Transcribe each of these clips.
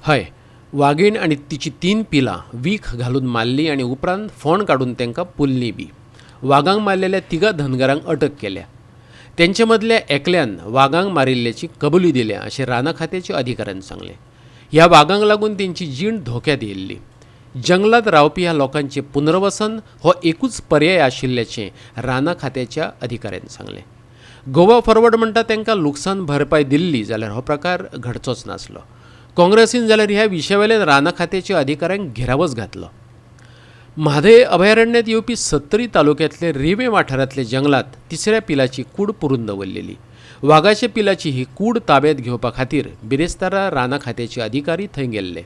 हय, वागीण आनी तिची तीन पिलां वीख घालून मारलीं आनी उपरांत फोंड काडून तांकां पुरलीं बी. वागांक मारलेल्या तिगां धनगरांक अटक केल्या. तेंचे मदल्या एकल्यान वागांक मारिल्ल्याची कबुली दिल्या अशें राना खात्याच्या अधिकाऱ्यान सांगलें. ह्या वागांक लागून तेंची जीण धोक्यात येयल्ली. जंगलात रावपी ह्या लोकांचें पुनर्वसन हो एकूच पर्याय आशिल्ल्याचें राना खात्याच्या अधिकाऱ्यान सांगलें. गोवा फॉरवर्ड म्हणटा, तांकां लुकसाण भरपाय दिल्ली जाल्यार हो प्रकार घडचोच नासलो. काँग्रेसीन जाल्यार ह्या विशया वयल्यान राना खात्याच्या अधिकाऱ्यांक घेरावच घातलो. म्हादय अभयारण्यात येवपी सत्तरी तालुक्यांतले रेंवे वाठारांतले जंगलात तिसऱ्या पिलाची कूड पुरून दवरलेली. वागाच्या पिलाची ही कूड ताब्यात घेवपा खातीर बिरेस्तारा राना खात्याचे अधिकारी थंय गेल्ले.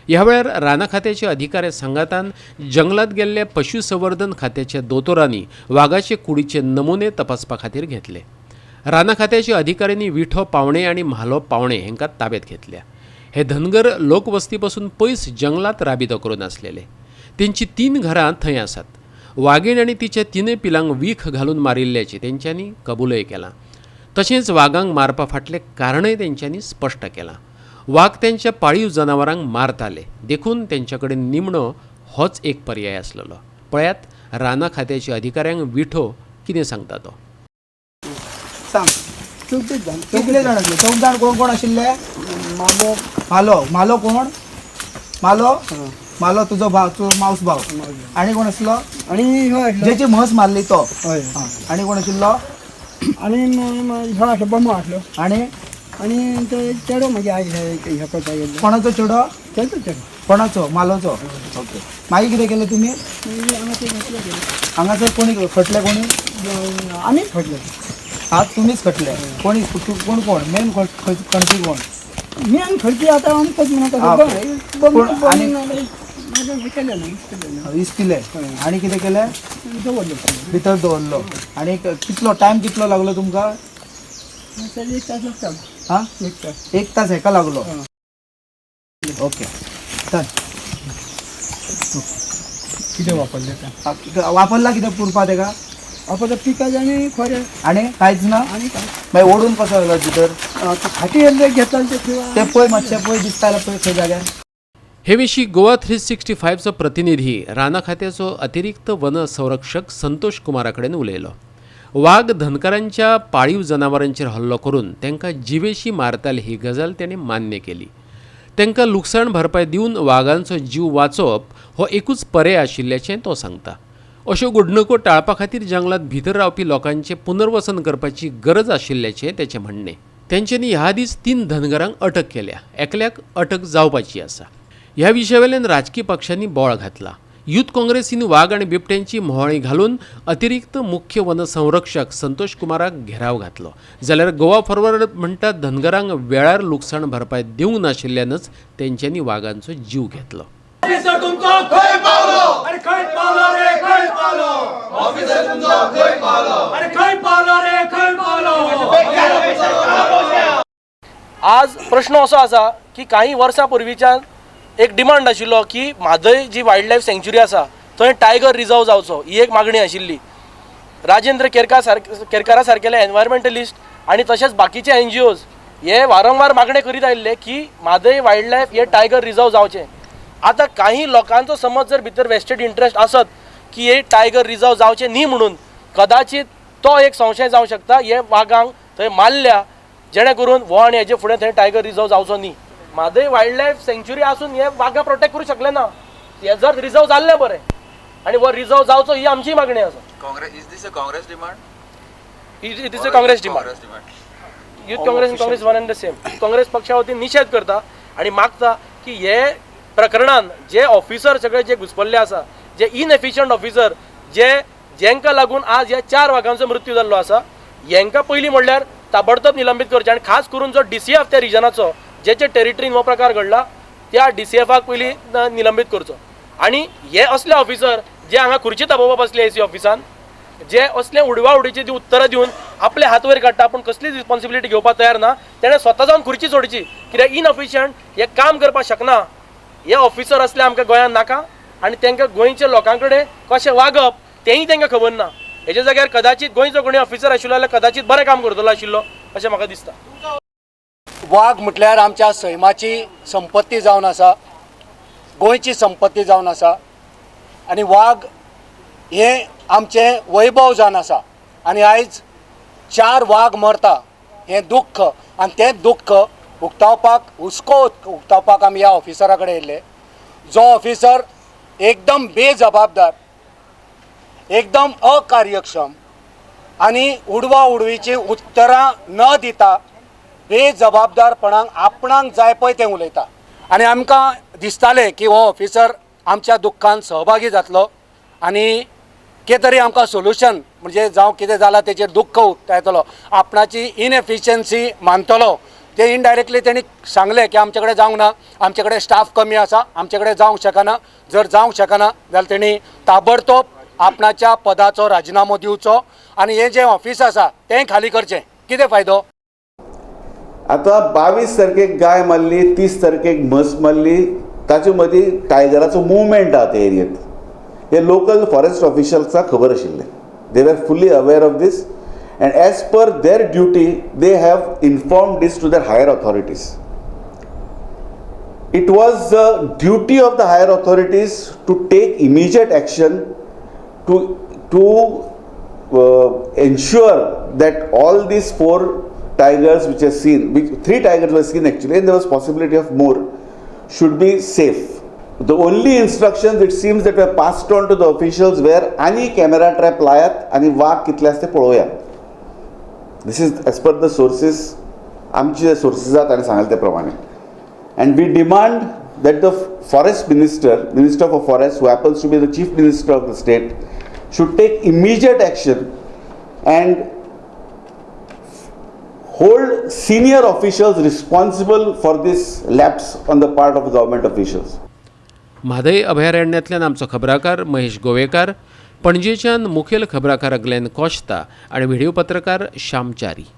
ह्या वेळार राना खात्याच्या अधिकाऱ्या सांगातान जंगलात गेल्ल्या पशुसंवर्धन खात्याच्या दोतोरांनी वागाचे कुडीचे नमुने तपासपा खातीर घेतले. राना खात्याच्या अधिकाऱ्यांनी विठो पावणे आनी म्हालो पावणे हांकां ताब्यात घेतल्या. हे धनगर लोकवस्ती पसून पयस जंगलात राबितो करून आसलेले. तेंची तीन घरां थंय आसात. वागीण आनी तिच्या तिनूय पिलांक वीख घालून मारिल्ल्याचें तेंच्यांनी कबूलय केलां. तशेंच वागांक मारपा फाटलें कारणय तेंच्यांनी स्पश्ट केलां. वाग तेंच्या पाळीव जनावरांक मारताले, देखून तेंच्या कडेन निमणो होच एक पर्याय आसलेलो. पळयात, राना खात्याच्या अधिकाऱ्यांक विठो कितें सांगता तो. सांग. चवथीच जाण. कितले जाण आसले? 4 जाण. कोण कोण आशिल्ले? मागो. म्हालो. म्हालो कोण? म्हालो, म्हालो तुजो भाव, तुजो मावस भाव. आनी कोण आसलो? आनी ह्यो आसलो. जेची म्हस मारली तो? हय. आं, आनी कोण आशिल्लो? आनी ह्यो आसलो, बमो आसलो. आनी? आनी ते चेडो मागीर आयले, हे करता गेल्लो. कोणाचो चेडो? तेचो चेडो. कोणाचो? मालोचो. ओके, मागीर कितें केलें तुमी? मागीर हांगा ते घातले गेले. हांगासर कोणी खटले? कोणी? आमीच खटले. हा, तुमीच खटले. कोणी? कोण कोण मेन खणपी कोण? मेन खर्ची आतां आमकांच म्हणटा. हा, बम. कोण केलें ना, केलें ना. इस्पिले. आनी कितें केलें? दवरलो. भितर दवरलो. आनी कितलो टायम, कितलो लागलो तुमकां? एक तास लागता. हा? एक तास. एक तास हेका लागलो. ओके, चल. कितें वापरलें तें? हा, वापरला कितें पुरपा तेका? वापरता पिकाज आनी खोरें. आनी कांयच ना? आनी काय? मागीर ओडून कसो आयलो भितर? खाटी येयल्ले, घेतला ते. ते पळय, मातशें पळय, दिसता जाल्यार पळय खंय जाग्यार. हे विशीं गोवा 365चो प्रतिनिधी राना खात्याचो अतिरिक्त वन संरक्षक संतोष कुमारा कडेन उलयलो. वाग धनगरांच्या पाळीव जनावरांचेर हल्लो करून तांकां जिवेशी मारताले, ही गजाल ताणें मान्य केली. तांकां लुकसाण भरपाय दिवन वागांचो जीव वाचोवप हो एकूच पर्याय आशिल्ल्याचें तो सांगता. अश्यो घडणुको टाळपा खातीर जंगलात भितर रावपी लोकांचें पुनर्वसन करपाची गरज आशिल्ल्याचें तेचें म्हणणें. तेंच्यांनी ह्या आदींच तीन धनगरांक अटक केल्या. एकल्याक अटक जावपाची आसा. ह्या विशयावेल्यान राजकी पक्षांनी बोवाळ घातला. युथ काँग्रेसीन वाग आनी बिबट्यांची म्होंवाळी घालून अतिरिक्त मुख्य वन संरक्षक संतोष कुमाराक घेराव घातलो, जाल्यार गोवा फॉरवर्ड म्हणटा, धनगरांक वेळार लुकसाण भरपाय दिवंक नाशिल्ल्यानच तेंच्यांनी वागांचो जीव घेतलो. ऑफिसर तुमचो खंय पावलो? अरे खंय पावलो रे, खंय पावलो? ऑफिसर तुमचो खंय पावलो? अरे खंय पावलो रे, खंय पावलो? आज प्रश्न असो आसा की काही वर्सां पूर्वीच्यान एक डिमांड आशिल्लो की म्हादय जी वायल्ड लायफ सँक्च्युरी आसा थंय टायगर रिजर्व जावचो, ही एक मागणी आशिल्ली. राजेंद्र केरकार सारके, केरकारा सारकेले एनवायरमेंटलिस्ट आनी तशेंच बाकीचे एनजीओज हे वारंवार मागणे करीत आयिल्ले की म्हादय वायल्ड लायफ हे टायगर रिजर्व जावचें. आतां काही लोकांचो समज जर भितर वेस्टेड इंट्रस्ट आसत की हे टायगर रिजर्व जावचें न्ही म्हणून, कदाचित तो एक संशय जावं शकता, हे वागांक थंय मारल्या जेणे करून हो आनी हेजे फुडें थंय टायगर रिजर्व जावचो न्ही. म्हादय वायल्ड लायफ सँक्च्युरी आसून हे वागां प्रोटेक्ट करूं शकले ना. हे जर रिजर्व जाल्लें बरें आनी हो रिजर्व जावचो ही आमची मागणी आसा. Congress, is this a Congress demand? It is a Congress demand. Congress demand. Youth Congress आनी Congress one and the same. Congress पक्षा वतीन निशेध करता आनी मागता की हे प्रकरणान जे ऑफिसर सगळे जे घुसपल्ले आसा, जे इनएफिशियंट ऑफिसर, जे जेंकां लागून आज ह्या चार वागांचो मृत्यू जाल्लो आसा, हेंकां पयलीं म्हणल्यार ताबडतोब निलंबीत करचे आनी खास करून जो डीसीएफ त्या रिजनाचो, जेचे टेरिटरीन हो प्रकार घडला, त्या डीसीएफाक पयलीं निलंबीत करचो. आनी हे असले ऑफिसर जे हांगा खुर्ची तापोवपा बसले एसी ऑफिसान, जे असले उडवा उडीची ती उत्तरां दिवन आपले हात वयर काडटा, पूण कसलीच रिस्पॉन्सिबिलिटी घेवपाक तयार ना, तेणें स्वता जावन खुर्ची सोडची. कित्याक इनएफिशियंट हे काम करपाक शकना. हे ऑफिसर असले आमकां गोंयांत नाका आनी तांकां गोंयच्या लोकां कडेन कशें वागप तेंय तांकां खबर ना. हेच्या जाग्यार कदाचित गोंयचो कोणी ऑफिसर आशिल्लो जाल्यार कदाचित बरें काम करतलो आशिल्लो अशें म्हाका दिसता. वाग म्हटल्यार आमच्या सैमाची संपत्ती जावन आसा, गोंयची संपत्ती जावन आसा आनी वाग हें आमचें वैभव जावन आसा. आनी आयज 4 वाग मरता हें दुख्ख आनी तें दुख्ख उक्तावपाक, हुस्को उक्तावपाक आमी ह्या ऑफिसरा कडेन येयल्ले, जो ऑफिसर एकदम बेजबाबदार, एकदम अकार्यक्षम आनी उडवा उडवीची उत्तरां न दिता बेजबाबदारपणान आपणाक जाय पळय तें उलयता. आनी आमकां दिसतालें की हो ऑफिसर आमच्या दुख्खान सहभागी जातलो आनी कितें तरी आमकां सोल्युशन म्हणजे जावं कितें जालां तेचेर दुख्ख उक्तायतलो, आपणाची इनएफिशियन्सी मानतलो. ते इनडायरेक्टली तेणी सांगलें की आमचे कडेन जावंक ना, आमचे कडेन स्टाफ कमी आसा, आमचे कडेन जावंक शकना. जर जावंक शकना जाल्यार तेणी ताबडतोब आपणाच्या पदाचो राजिनामो दिवचो आनी हें जें ऑफिस आसा तें खाली करचें. कितें फायदो? आतां 22 तारखेक गाय मारली, 30 तारखेक म्हस मारली, ताचे मदीं टायगराचो मुवमेंट आहा ते एरियेंत. हे लोकल फॉरेस्ट ऑफिशल्साक खबर आशिल्लें. They were fully aware of this and as per their duty they have informed this to their higher authorities. It was the duty of the higher authorities to take immediate action to ensure that all these four tigers which are seen, which three tigers were seen actually, and there was possibility of more, should be safe. The only instructions, it seems, that were passed on to the officials were आनी camera trap लायात आनी वाग कितले आसा ते पळोवया. This is as per the sources, आमचे जे sources आहात ताणें सांगलें ते प्रमाणे. And we demand that the forest minister, minister for forest, who happens to be the chief minister of the state, should take immediate action and hold senior officials responsible for this lapse on the part of government officials. Mhadei अभयारण्यांतल्यान आमचो खबराकार महेश गोवेकार, पणजेच्यान मुखेल खबराकार Glenn Costa आनी video पत्रकार श्याम च्यारी.